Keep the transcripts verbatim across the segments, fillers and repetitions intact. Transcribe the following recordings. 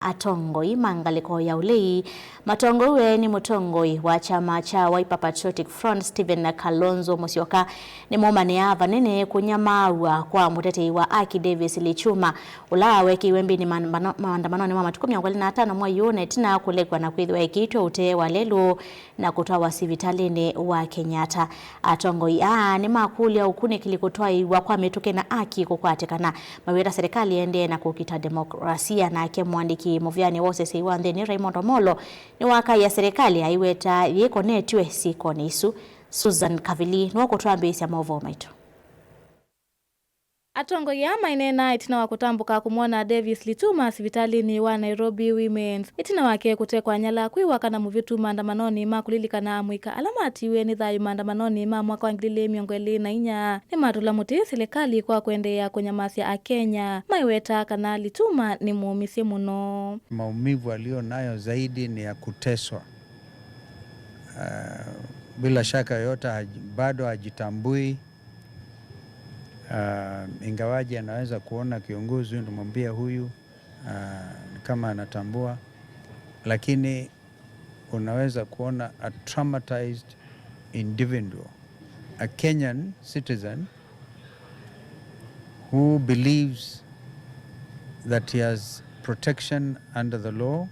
Atongoi ma ngalĩko ya ũlei matongoew'e nĩ mũtongoi wa kyama kya Wiper Patriotic Front, Stephen Kalonzo Musyoka, nĩmaumanĩaa vanene kũnyamaaw'a kwa mũtetei wa aki Davis Lichuma, ũla weekĩiwe mbĩnĩ maandamano-, maandamanonĩ ma matukũ mĩongo ĩlĩ na atano mwai ũũ, na ĩtina kũlekw'a na kwĩthĩwa ekĩĩtwe ũtee wa lelũ na kũtwawa sivitalĩnĩ wa Kenyatta. Atongoi aa nĩmakũlya ũkunĩkĩli kũtwaĩĩw'a kwa mĩtũkĩ na aki kũkwatĩkana, maweta serikali ĩendee na kũkita demokrasia. Nake mũandĩki mũvĩanĩ wa ũseseĩ wa nthĩnĩ Raymond Omolo nĩwakaĩa serikali aiweta yĩkonetw'e syĩkonĩ isu. Susan Kavili nĩwe ũkũtwambĩĩsya maũvoo maitũ. Atongoi aa maineenaa ĩtina wa kũtambũka kũmwona Davis Lichuma sivitalĩnĩ wa Nairobi Women's. Ĩtina wake kũtekwa nyala kwĩ wakana mũvĩtu maandamanonĩ ma kũlilikana amũika ala matiiwe nĩ thayũ maandamanonĩ ma mwaka wa ngili ilĩ mĩongo ĩlĩ na inya, nĩmatũla mũtĩ silikalĩ kwa kũendeea kũnyamasya Akenya, maiwetaa kana Lichuma nĩ mũũmĩsye mũno. Maumivu aliyo nayo zaidi ni ya kuteswa. Ah, bila shaka yoyote haji-, bado hajitambui. Ah, ingawaje anaweza kuona kiongozi huyu, namwambia huyu, ah, kama anatambua, lakini unaweza kuona a traumatized individual, a Kenyan citizen who believes that he has protection under the law,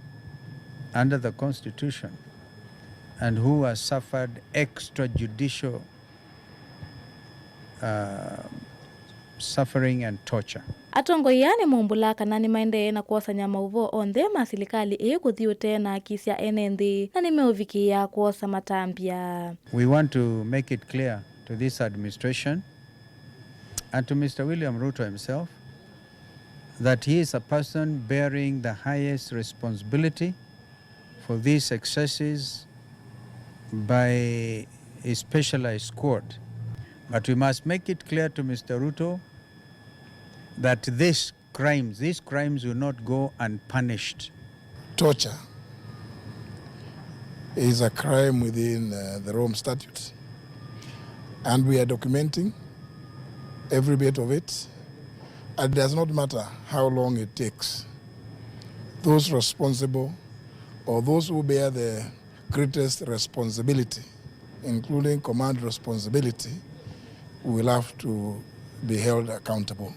under the constitution, and who has suffered extrajudicial uh, suffering and torture. Atongoi aa nĩmaumbũla kana nĩmaendee na kwosany'a maũvoo onthe ma silikalĩ ĩĩ kũthi ũtee na aki sya ene nthĩ, na nĩmeũvikĩĩa kwosa matambya. We want to make it clear to this administration and to Mister William Ruto himself that he is a person bearing the highest responsibility for these excesses by a specialized squad. But we must make it clear to Mister Ruto that these crimes, these crimes will not go unpunished. Torture is a crime within, uh, the Rome Statute, and we are documenting every bit of it. And it does not matter how long it takes. Those responsible or those who bear the greatest responsibility, including command responsibility, will have to be held accountable.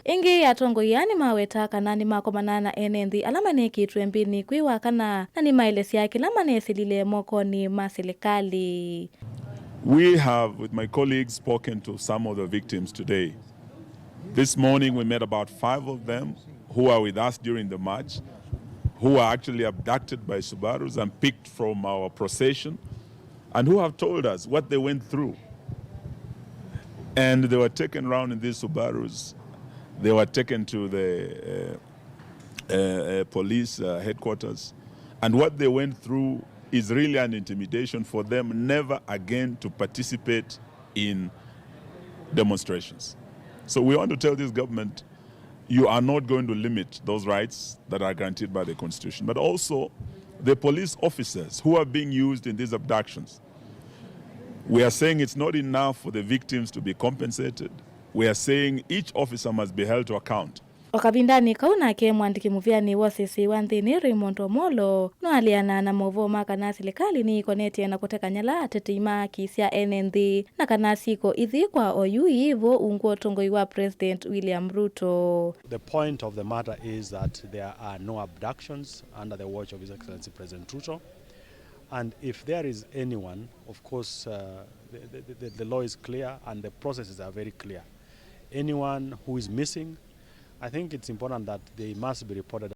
Ĩngĩ, atongoi aa nĩmawetaa kana nĩmakomana na ene nthĩ ala manekĩtwe mbĩnĩ kwĩ wakana, na nĩmaelesya kĩla manesĩlile mokonĩ ma silikalĩ. We have, with my colleagues, spoken to some of the victims today. This morning we met about five of them who are with us during the march, who were actually abducted by Subarus and picked from our procession, and who have told us what they went through. And they were taken around in these Subarus. They were taken to the, uh, uh, uh, police, uh, headquarters. And what they went through is really an intimidation for them never again to participate in demonstrations. So we want to tell this government, you are not going to limit those rights that are guaranteed by the Constitution. But also, the police officers who are being used in these abductions, we are saying it's not enough for the victims to be compensated. We are saying each officer must be held to account. O kavindanĩ kau nake, mũandĩki mũvĩanĩ wa ũseseĩ wa nthĩnĩ Raymond Omolo nũaleanaa na maũvoo ma kana silikalĩ nĩĩkonetye na kũteka nyala atetei ma aki sya ene nthĩ, na kana syĩko ithi kwa oyu iivo ungu wa ũtongoi wa President William Ruto. The point of the matter is that there are no abductions under the watch of His Excellency President Ruto. And if there is anyone, of course, uh, the, the, the, the law is clear and the processes are very clear. Anyone who is missing, I think it's important that they must be reported.